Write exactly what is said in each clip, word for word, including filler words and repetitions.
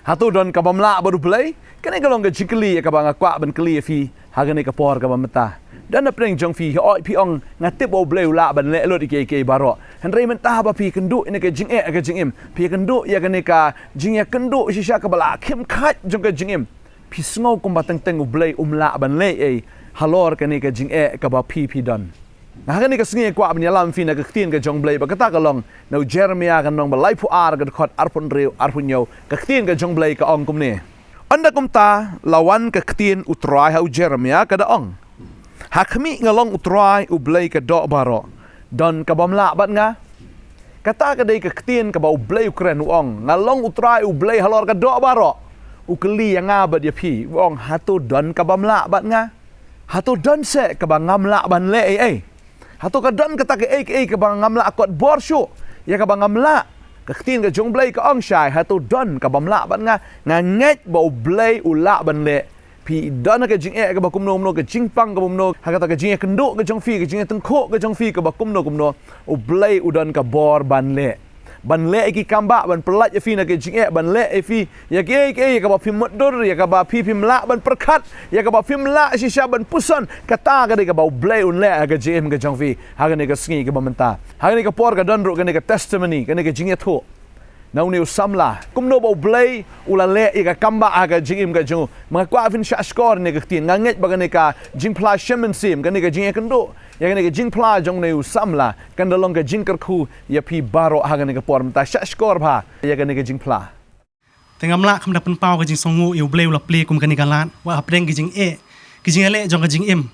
Hato don ka bym lah bad U Blei? Kane ka long ka jingkylli ïa kaba nga kwah ban kylli ïa phi ha kane ka por kaba mynta. Don hapdeng jong phi, hooid phi ong, nga tip ba U Blei u lah ban leh lut ïa kiei kiei baroh. Hynrei mynta ba phi kynduh ïa kane ka jingeh ka jingim, phi kynduh ïa kane ka jingïakynduh shisha kaba la khim khait jong ka jingim, phi sngew kumba teng teng U Blei um lah ban leh ei halor kane ka jingeh kaba phi phi don. Nga ha kane ka sngi kwah ban ïalam phi na ka ktien ka jong U Blei ba kata ka long na u Jeremiah ka lynnong ba laiphew ar ka dkhot arphew hynriew arphew hynñiew. Ka ktien ka jong U Blei ka ong kumne: Ynda kumta la wan ka ktien U Trai ha u Jeremiah, ka da ong: Ha khmih, nga long U Trai U Blei ka doh baroh. Don ka bym lah bad nga? Kata ka dei ka ktien kaba U Blei u kren, u ong, nga long U Trai U Blei halor ka doh baroh. U kylli ïa nga bad ïa phi, u ong, hato don ka bym lah bad nga? Hato don seh kaba ngam lah ban leh ei ei? Hato ka don kata kaei kaei kaba ngam lah kot bor shuh ïa kaba ngam lah? Ka ktien ka jong U Blei ka ong shai, hato don ka bym lah bad nga? Nga ngeit ba U Blei u lah ban leh. Phi don ha ka jingeh kaba kumno kumno, ka jingpang kaba kumno, ha kata ka jingïakynduh ka jong phi, ka jingïatyngkhuh ka jong phi kaba kumno kumno, U Blei u don ka bor ban leh. Ban leh ïa ki kambah, ban pyllait ïa phi na ka jingeh, ban leh ïa phi ïa kiei kiei ïa kaba phim mutdur, ïa kaba phi phim lah ban pyrkhat, ïa kaba phim lah shisha ban puson. Kata ka dei kaba U Blei un leh ha ka jingim ka jong phi ha kane ka sngi kaba mynta. Ha kane ka por ka don ruh kane ka testimony, kane ka jingïathuh na une u samla, kumno ba U Blei u la leh ïa ka kambah ha ka jingim ka jong u. Ma nga kwah phin shah shkor ïa kane ka ktien. Nga ngeit ba kane ka jingphla shem mynsiem, kane ka jingïakynduh ïa kane ka jingphla jong une u samla, kan da long ka jingkyrkhu ïa phi baroh ha kane ka por mynta. Shah shkor bha ïa kane ka jingphla. Te ngam lah kham da pynpaw ka jingsngewnguh ïa U Blei u la plie kum kane ka lad, wat hapdeng ka jingeh, ka jingeh jong ka jingim.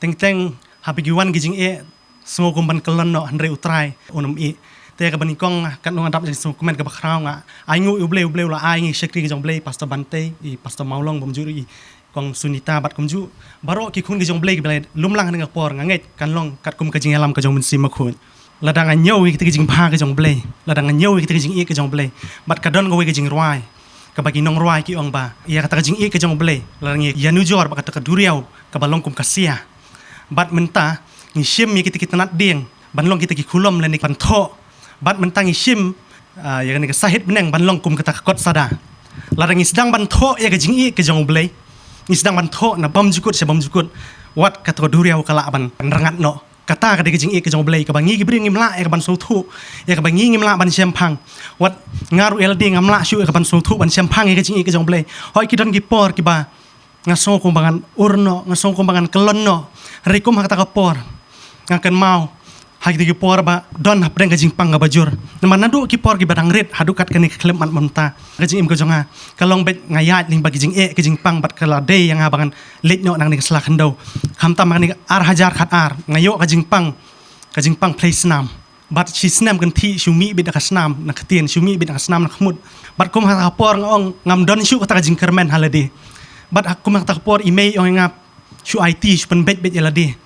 Teng teng haba ki wan ka jingeh, sngew kum ban kyllon noh, hynrei U Trai un ym ïeh. Te kaba nyngkong, katno nga dap jingsngewkmen kaba khraw, nga ai nguh ïa U Blei, U Blei u la ai ngi shakri ka jong U Blei, Pastor Bantei, i Pastor Mawlong, bym ju ruh i Kong Sunita bad kumjuh baroh ki khun ki jong U Blei kiba la lum lang ha kane ka por. Nga ngeit kan long katkum ka jingïalam ka jong U Mynsiem Bakhuid. Lada nga ñiew ïa kita ki jingbha ka jong U Blei, lada nga ñiew ïa kita ki jingïeit ka jong U Blei, bad ka don kawei ka jingrwai kaba ki nongrwai ki ong ba ïa kata ka jingïeit ka jong U Blei, lada ngi ïanujor bad kata ka duriaw kaba long kum ka sia. Bad mynta ngi shim ïa kita ki tnat dieng ban long kita ki khulom lane ban thoh. Bad mynta ngi shim, ah, ïa kane ka sahit bneng ban long kum kata ka kot sada. Lada ngi sdang ban thoh ïa ka jingïeit ka jong U Blei, ngi sdang ban thoh na bymjukut sha bymjukut, wat kata ka duriaw ka lah ban, ban rngat noh. Kata ka dei ka jingïeit ka jong U Blei kaba ngi ki briew ngim lah ïa ka ban sngewthuh, ïa kaba ngi ngim lah ban shemphang. Wat nga ruh ïa lade ngam lah shuh ïa ka ban sngewthuh ban shemphang ïa ka jingïeit ka jong U Blei. Hooid ki don ki por kiba nga sngew kumba ngan ur noh, nga sngew kumba ngan kyllon noh. Hynrei kum ha kata ka por nga kynmaw ha kita ki por ba don hapdeng ka jingpang kaba jur. Namar naduh ki por kiba dang rit haduh kat kane ka khyllipmat mynta, ka jingim ka jong nga ka long beit nga ïaid lyngba ki jingeh ki jingpang bad ka la dei ïa nga ba ngan leit noh na kane ka sla khyndew. Khamtam ha kane ka ar hajar khat ar nga ïoh ka jingpang, ka jingpang plie snam. Bad shi snem kynthih shu mih beit da ka snam na ktien, shu mih beit da ka snam na khmut. Bad kum ha kata ka por nga ong ngam don shuh kata ka jingkyrmen ha lade. Bad ha kum ha kata ka por i mei i ong ïa nga shu aiti, shu pynbeit beit ïa lade.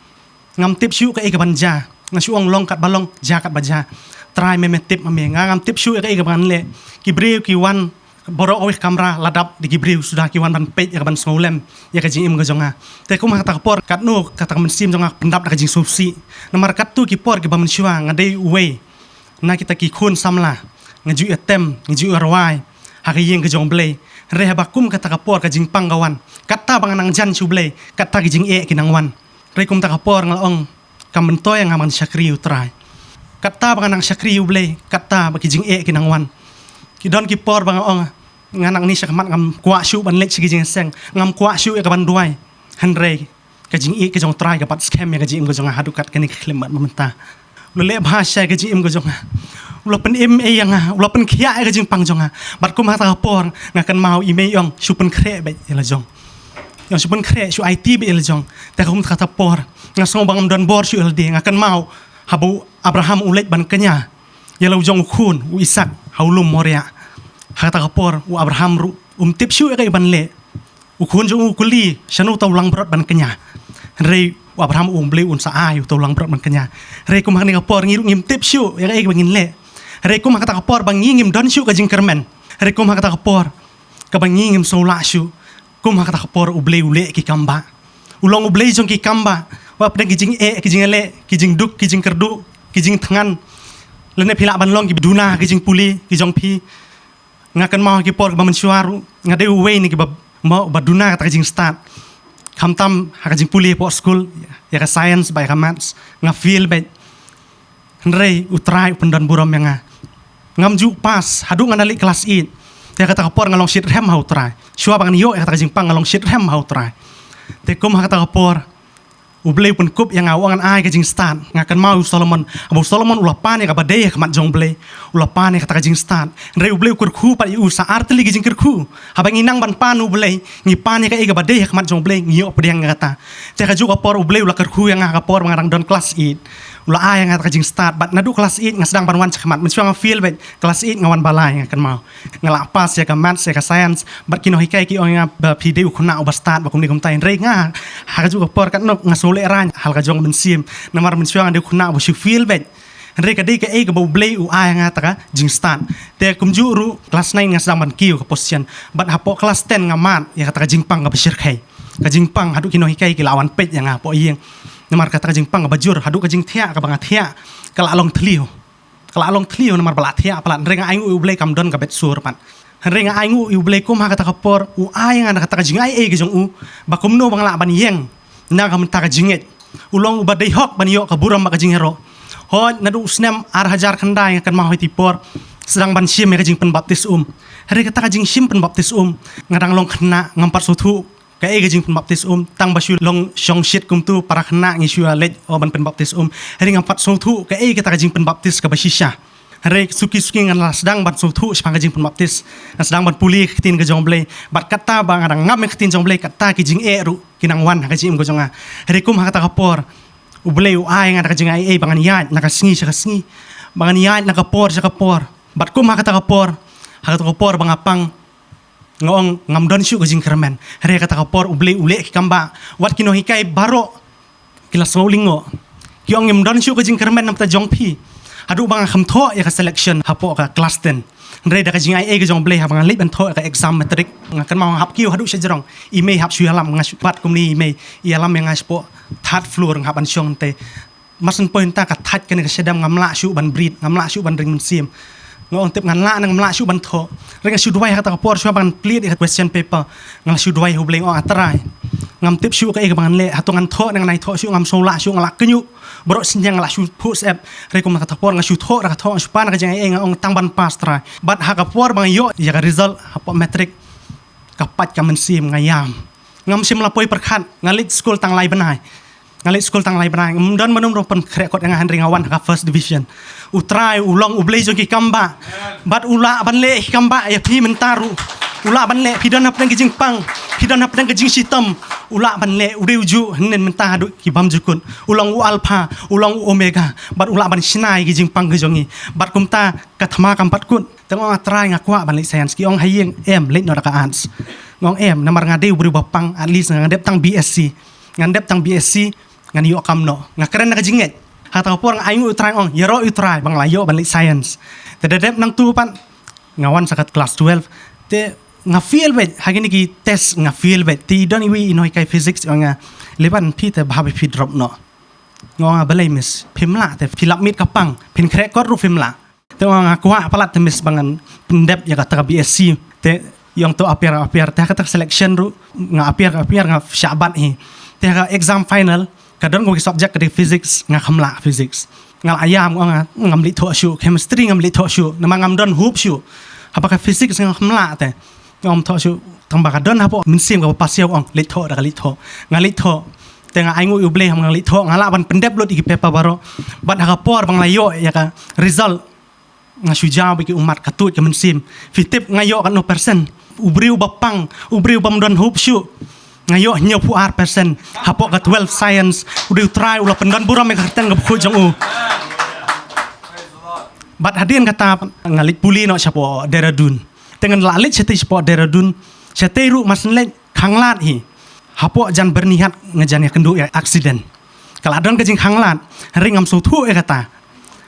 Ngam tip shuh kaei kaban jia. Nga shu ong long katba long, jia katba jia. Trai, me me tip ma me. Nga ngam tip shuh ïa kaei kaban leh. Ki briew ki wan baroh kawei ka kamra, la dap da ki briew suda ki wan ban peit ïa kaban sngewlem ïa ka jingim ka jong nga. Te kum ha kata ka por katno kata ka mynsiem jong nga ka pyndap da ka jingsngewsih. Namar katto ki por kiba mynshuwa nga dei uwei na kita ki khun samla, nga ju ïatem, nga ju ïarwai ha ka ïing ka jong U Blei. Hynrei haba kum kata ka por ka jingpang ka wan, kata ba nga nang jan sha U Blei, kata ki jingeh ki nang wan. Hynrei kum kata ka por nga la ong kam myntoi ïa nga ban shakri ïa U Trai. Kata ba nga nang shakri ïa U Blei, kata ba ki jingeh ki nang wan. Ki don ki por ba nga ong nga nang ïaid sha khmat, ngam kwah shuh ban leit sha ki jingïaseng, ngam kwah shuh ïa kaban duwai. Hynrei ka jingïeit ka jong U Trai ka bat skhem ïa ka jingim ka jong nga haduh kat kane ka khyllipmat mynta. U la leh bha sha ka jingim ka jong nga. U la pynim ei ïa nga, u la pynkhiah ïa ka jingpang jong nga. Bad kum ha kata ka por nga kynmaw i mei i ong shu pynkhreh beit ïa la jong. I ong shu pynkhreh, shu aiti beit ïa la jong. Te kum ha kata ka por nga sngew ba ngam don bor shuh ïa lade. Nga kynmaw haba u Abraham u leit ban kñia ïa la u jong u khun u Isak ha u lum Moria. Ha kata ka por u Abraham ruh um tip shuh ïa kaei ban leh. U khun jong u u kylli shano uta u langbrot ban kñia. Hynrei u Abraham u ong U Blei un sa ai uta u langbrot ban kñia. Hynrei kum ha kane ka por ngi ruh ngim tip shuh ïa kaei ba ngin leh. Hynrei kum ha kata ka por ba ngi ngim don shuh ka jingkyrmen. Hynrei kum ha kata ka por kaba ngi ngim sngew lah shuh, kum ha kata ka por U Blei u leh ki kam ba. U long U Blei jong ki kam ba. Wat hapdeng ki jingeh, ki jingleh, ki jingduk, ki jingkyrduh, ki jingthngan, lane phi lah ban long kiba duna ki jingpule ki jong phi. Nga kynmaw ha ki por ba mynshuwa ruh nga dei uwei na kiba mo ba duna kata ka jingstad. Khamtam ha ka jingpule hapoh skul, ïa ka science bad ïa ka maths nga fail beit. Hynrei U Trai u pyndon burom ïa nga. Ngam ju pass haduh ngan da leit klas eight. Te ha kata ka por nga long shitrhem ha U Trai. Shuwa ba ngan ïoh ïa kata ka jingpang nga long shitrhem ha U Trai. Te kum ha kata ka por U Blei u pynkup ïa nga, u ong ngan ai ka jingstad. Nga kynmaw ïa u Solomon, haba u Solomon u la pan ïa kaba dei ha khmat jong U Blei, u la pan ïa kata ka jingstad. Hynrei U Blei u kyrkhu pat ïa u sa ar tylli ki jingkyrkhu. Haba ngi nang ban pan U Blei, ngi pan ïa kaei kaba dei ha khmat jong U Blei, ngi ïoh pdiang ïa kata. Te ha kajuh ka por U Blei u la kyrkhu ïa nga ha ka por ba nga dang don klas eight. U la ai ïa nga kata ka jingstad, bad naduh klas eight nga sdang ban wan sha khmat. Mynshuwa nga fail beit, klas eight nga wan ba lai nga kynmaw. Nga la pass ïa ka maths, ïa ka science, bad ki nonghikai ki ong ïa nga ba phi dei u khynnah uba stad bad kumne kumtai. Hynrei nga ha kajuh ka por katno nga sngewlehrain ha la ka jong ka mynsiem. Namar mynshuwa nga dei u khynnah uba shu fail beit. Hynrei ka dei kaei kaba U Blei u ai ïa nga kata ka jingstad. Te kumjuh ruh klas nine nga sdang ban kiew ka position. Bad hapoh klas ten nga mad ïa kata ka jingpang kaba shyrkhei. Ka jingpang haduh ki nonghikai ki la wan peit ïa nga hapoh ïing. Namar kata ka jingpang kaba jur, haduh ka jingthiah kaba nga thiah ka la long thliew. Ka la long thliew namar ba la thiah palat. Hynrei nga ainguh ïa U Blei kam don ka bet sur pat. Hynrei nga ainguh ïa U Blei kum ha kata ka por u ai ïa nga na kata ka jingai ei ka jong u, ba kumno ba nga lah ban ïeng na ka bynta ka jingngeit. U long uba dei hok ban ïoh ka burom bad ka jingïaroh. Hooid, naduh u snem ar hajar khyndai nga kynmaw ha kata ka por sdang ban shim ïa ka jingpynbaptis um. Hynrei kata ka jingshim pynbaptis um, nga dang long khynnah, ngam pat sngewthuh kaei ka jingpynbaptis um, tang ba shu long shongshit kumtu para khynnah ngi shu ïa leit, oh, ban pynbaptis um. Hynrei ngam pat sngewthuh kaei kata ka jingpynbaptis kaba shisha. Hynrei suki suki ngan la sdang ban sngewthuh shaphang ka jingpynbaptis. Ngan sdang ban pule ka ktien ka jong U Blei. Bad kata ba nga dang ngam ïa ka ktien jong U Blei, kata ki jingeh ruh ki nang wan ha ka jingim ka jong nga. Hynrei kum ha kata ka por U Blei u ai ïa nga da ka jingai ei ba ngan ïaid na ka sngi sha ka sngi, ba ngan ïaid na ka por sha ka por. Bad kum ha kata ka por, ha kata ka por ba nga pang, nga ong ngam don shuh ka jingkyrmen. Hynrei ha kata ka por U Blei u leh ki kam ba wat ki nonghikai baroh ki la sngew lyngngoh. Ki ong ngim don shuh ka jingkyrmen namar ta jong phi. Haduh ba nga kham thoh ïa ka selection hapoh ka klas ten. Hynrei da ka jingai ei ka jong U Blei, haba nga leit ban thoh ïa ka exam matric, nga kynmaw nga hap kiew haduh sha jrong. I mei hap shu ïalam, nga shu bat kumne i mei, i ïalam ïa nga shapoh third floor, nga hap ban shong te. Mar shen poi hynta ka thait kane ka shadem, ngam lah shuh ban brit, ngam lah shuh ban ring mynsiem. Nga ong tip ngan lah ne ngam lah shuh ban thoh. Hynrei nga shu duwai ha kata ka por shuwa ban plied ïa ka question paper. Nga la shu duwai ha U Blei, nga ong A Trai, ngam tip shuh kaei kaba ngan leh, hato ngan thoh ne ngan ym thoh shuh, ngam sngew lah shuh, nga la kyñiuh baroh synñiang, nga la shu phuh syep. Hynrei kum ha kata ka por nga shu thoh da ka thoh, nga shu pan da ka jingai ei, nga ong tang ban pass Trai. Bad ha ka por ba nga ïoh ïa ka result hapoh matric, ka pait ka mynsiem, nga ïam. Ngam shym la poi pyrkhat, nga leit skul tang lai bnai. Nga leit skul tang lai bnai. Ngam don mano mano ban pynkhreh kot ïa nga, hynrei nga wan ha ka first division. U Trai u long U Blei jong ki kam ba. Bad u lah ban leh ki kam ba ïa phi mynta ruh. U lah ban leh, phi don hapdeng ki jingpang, phi don hapdeng ki jingshitom. U lah ban leh, u dei ujuh hynnin mynta haduh ki bymjukut. U long u Alpha, u long u Omega. Bad u lah ban shna ïa ki jingpang ki jong ngi. Bad kumta ka thma kam pat kut. Te nga ong A Trai, nga kwah ban leit science. Ki ong ha ïing em, leit noh da ka arts. Nga ong em, namar nga dei u briew ba pang, at least ngan dep tang B S C. Ngan dep tang B S C, ngan ïoh kam noh. Nga kren da ka jingngeit. Ha kata ka por nga ainguh ïa U Trai, nga ong ïaroh ïa U Trai ba nga la ïoh ban leit science. Te da dep nangtu pat nga wan sha ka class twelve. Te nga fail beit ha kine ki test, nga fail beit. Te i don iwei i nonghikai physics i ong ïa nga, Liban, phi te bha ba phi drop noh. Nga ong balei miss? Phim lah te, phi lap miet ka pang, phin khreh kot ruh phim lah. Te nga ong nga kwah palat te miss ba ngan pyndep ïa kata ka B S C. Te i ong to appear, appear. Te ha kata ka selection ruh nga appear, appear, nga shah bat hi. Te ha ka exam final ka don kawei ka subject ka dei physics, nga kham lah physics. Nga la ïam, nga ong nga ngam leit thoh shuh, chemistry ngam leit thoh shuh, namar ngam don hope shuh. Haba ka physics nga kham lah te. Ngam thoh shuh, tang ba ka don hapoh mynsiem kaba pasiaw, ong leit thoh, da ka leit thoh. Nga leit thoh. Te nga ainguh ïa U Blei, haba nga leit thoh nga lah ban pyndep lut ïa ki paper baroh. Bad ha ka por ba nga la ïoh ïa ka result, nga shu jaw bad ki ummat, ka tuid ka mynsiem. Phi tip nga ïoh katno percent? U briew ba pang, u briew bym don hope shuh, nga ïoh hynñiewphew ar percent hapoh ka twelve science. U dei U Trai u la pyndon burom ïa ka kyrteng kaba khuid jong u. Bad hadien kata nga leit pule noh shapoh Dehradun. Te ngan la leit shatei shapoh Dehradun, shatei ruh mar shen leit khanglad hi. Hapoh jan Byrnihat nga jan ïakynduh ïa accident. Ka la don ka jingkhanglad, hynrei ngam sngewthuh ïa kata.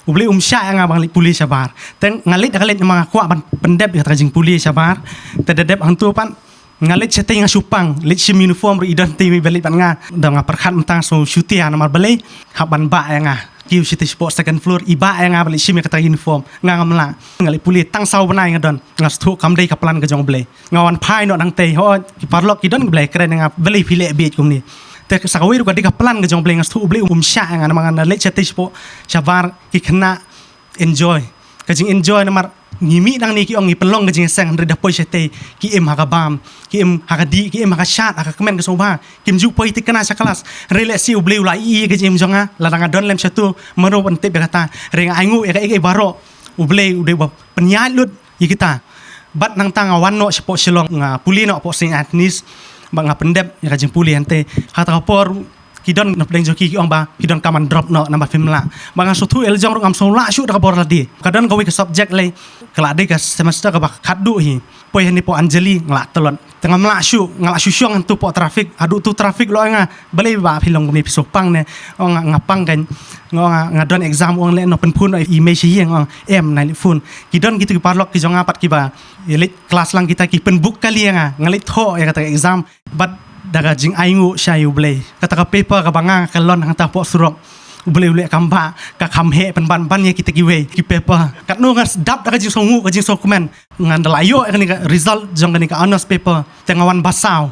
U Blei um shah ïa nga ba ngan leit pule shabar. Te nga leit da ka leit namar nga kwah ban pyndep ïa kata ka jingpule shabar. Te da dep hangto pat nga leit shatei nga shu pang, leit shim uniform ruh i don te iwei ba leit bad nga. Da nga pyrkhat mynta nga sngew shutia namar balei hap ban bah ïa nga. Kiew shatei shapoh second floor, i bah ïa nga ba leit shim ïa kata ka uniform. Nga ngam lah. Nga leit pule tang saw bnai nga don. Nga sngewthuh kam dei ka plan ka jong U Blei. Nga wan phai noh nangtei, hooid, ki paralok ki don ki ba la kren ïa nga balei phi leh bieit kumne. Te sa kawei ruh ka dei ka plan ka jong U Blei, nga sngewthuh U Blei um shah ïa nga namar nga leit shatei shapoh shabar, ki khynnah enjoy. Ka jing enjoy namar ngi mih nangne ki ong ngi pynlong ka jingïaseng, hynrei da poi shatei ki im ha ka bam, ki im ha ka dih, ki im ha ka shad, ha ka kmen ka sngewbha. Kim ju poi thikna sha klas. Hynrei lehse U Blei u la ïohi ïa ka jingim jong nga, lada nga don lem shato, mano ban tip ïa kata. Hynrei nga ainguh ïa kaei kaei baroh, U Blei u dei uba pynïaid lut ïa kita. Bad nangta nga wan noh shapoh Shillong, nga pule noh hapoh Saint Anthony's, bad nga pyndep ïa ka jingpule hangtei. Ha kata ka por ki don na pdeng jong ki ki ong ba ki donkam ban drop noh namar phim lah. Bad nga sngewthuh ïa la jong ruh ngam sngew lah shuh da ka bor lade. Ka don kawei ka subject lei, ka la dei ka semester kaba khatduh hi. Poi hangne hapoh Anjali nga la tlot. Te ngam lah shuh, nga la shu shong hangto hapoh traffic. Haduh tu traffic la ong ïa nga, balei bah phi long kumne, phi sngew pang ne? Ong nga, nga pang kein. Nga ong nga, nga don exam. Ong leh noh, pynphone noh ïa i mei sha ïing. Ong em, nai leit phone. Ki don kito ki paralok ki jong nga pat kiba ïa leit klas lang kita, ki pynbook kali ïa nga. Nga leit thoh ïa kata ka exam. Bad da ka jingainguh shai U Blei, kata ka paper kaba nga kyllon hangta hapoh surok, U Blei u leh kam ba ka kham heh pynban ban ïa kita kiwei ki paper. Katno nga sdap da ka jingsngewnguh, ka jingsngewkmen. Ngan da la ïoh ïa kane ka result jong kane ka honours paper, te nga wan ba saw.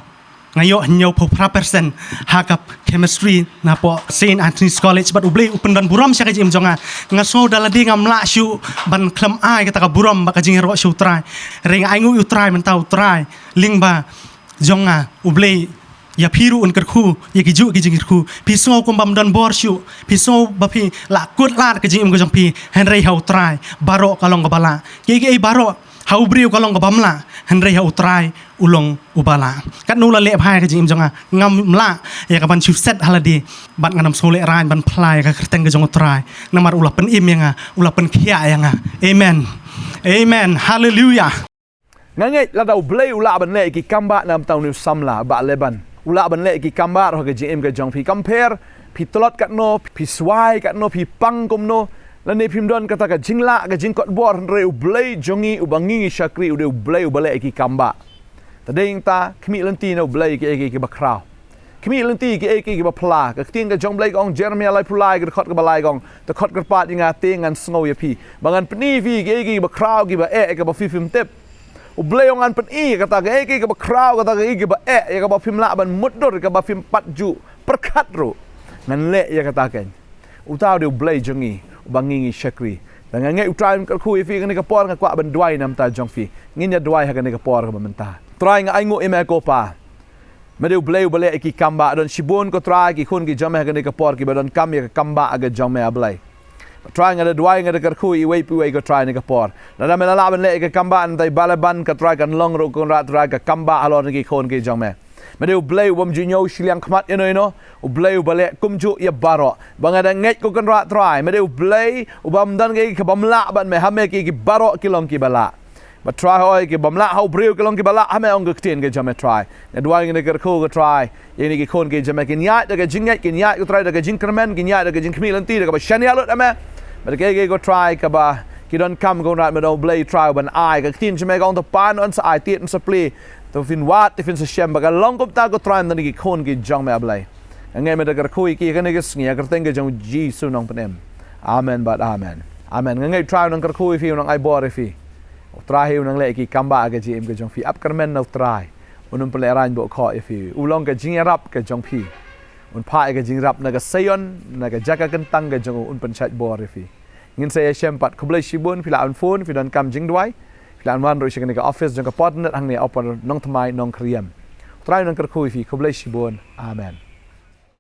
Nga ïoh hynñiewphew phra percent ha ka chemistry na hapoh Saint Anthony's College. Bad U Blei u pyndon burom sha ka jingim jong nga. Nga sngew da lade ngam lah shuh ban khlem ai kata ka burom bad ka jingïaroh sha U Trai. Hynrei nga ainguh ïa U Trai mynta, U Trai lyngba jong nga, U Blei ïa phi ruh un kyrkhu ïa ki juh ki jingkyrkhu. Phi sngew kum bym don bor shuh, phi sngew ba phi la kut lad ka jingim ka jong phi, hynrei ha U Trai baroh ka long kaba lah. Kiei kiei baroh ha u briew ka long kabym lah, hynrei ha U Trai u long uba lah. Katno la leh bha ïa ka jingim jong nga, ngam lah ïa kaban shu set ha lade, bad ngan ym sngew lehraiñ ban phla ïa ka kyrteng ka jong U Trai, namar u la pynim ïa nga, u la pynkhiah ïa nga. Amen. Amen. Haleluia. Nga ngeit lada U Blei u lah ban leh ïa ki kambah na ka bynta une u samla, Bah Laban, u lah ban leh ïa ki kambah ruh ha ka jingim ka jong phi. Kam pher phi tlot katno, phi swai katno, phi pang kumno, lane phim don kata ka jinglah, ka jingkot bor, hynrei U Blei jong ngi uba ngi ngi shakri u dei U Blei uba leh ïa ki kambah. Te dei nangta khmih lynti na U Blei ïa kiei kiei kiba khraw. Khmih lynti ïa kiei kiei kiba phylla. Ka ktien ka jong U Blei ka ong, Jeremiah laiphew lai, ka dkhot kaba lai ka ong, to khot kyrpad ïa nga te ngan sngew ïa phi, ba ngan pyni ïa phi ïa kiei kiei kiba khraw, kiba eh, ïa kaba phi phim tip. U Blei u ong ngan pyni ïa kata, kaei kaei kaba khraw, kata kaei kaba eh, ïa kaba phim lah ban mutdur, ïa kaba phim pat ju pyrkhat ruh. Ngan leh ïa kata kein. Uta u dei U Blei jong ngi uba ngi ngi shakri. Te nga ngeit U Trai un kyrkhu ïa phi ha kane ka por. Nga kwah ban duwai na ka bynta jong phi. Ngin ïa duwai ha kane ka por kaba mynta. Trai, nga ainguh ïa me ko Pa. Me dei U Blei uba leh ïa ki kambah. Don shibun ko Trai ki khun ki jong me ha kane ka por kiba donkam ïa ka kambah ka jong me, A Blei. Trai, nga da duwai, nga da kyrkhu iwei pa iwei ko Trai ha kane ka por. Lada me la lah ban leh ïa ka kambah na ka bynta i Bah Laban, ko Trai, kan long ruh ko Kynrad Trai ka kambah halor ki khun ki jong me. Me dei U Blei u bym ju ñiew shiliang khmat ïano ïano, U Blei uba leh kumjuh ïa baroh. Ba nga da ngeit ko Kynrad Trai, me dei U Blei u bym don kaei kabym lah bad me, ha me kiei kiei baroh ki long kiba lah. Bad Trai hooid, kibym lah ha u briew ki long kiba lah ha me, ong ka ktien ka jong me Trai. Nga duwai, nga da kyrkhu ko Trai, ïa kine ki khun ki jong me, kin ïaid da ka jingngeit, kin ïaid ko Trai da ka jingkyrmen, kin ïaid da ka jingkhmih lynti, da kaba shaniah lut ha me. Bad kiei kiei ko Trai kaba ki donkam ko Kynrad, me dei U Blei Trai uban ai. Ka ktien jong me ka ong, to pan yn sa ai, tied yn sa plie, to phin wad, to phin sa shem. Ba kan long kumta ko Trai, na kine ki khun ki jong me, A Blei. Nga ngeit me da kyrkhu ïa ki ha kane ka sngi, ha ka kyrteng ka jong U Jisu Nongpynim. Amen bad amen. Amen. Nga ngeit U Trai un nang kyrkhu ïa phi, un nang ai bor ïa phi. U Trai hi un nang leh ïa ki kambah ha ka jingim ka jong phi. Ap kyrmen na U Trai. Un ym pynlehraiñ bor khoh ïa phi. U long ka jingïarap ka jong phi. Un phah ïa ka jingïarap na ka Seion, na ka jaka kyntang ka jong u, un pynshait bor ïa phi. Ngin sa ïashem pat. Khublei shibun. Phi lah ban phone, phi donkam jingduwai, phi lah ban wan ruh sha kane ka office jong ka Potnet hangne ha Upper Nongthymmai, Nongkriem. U Trai un nang kyrkhu ïa phi. Khublei shibun. Amen.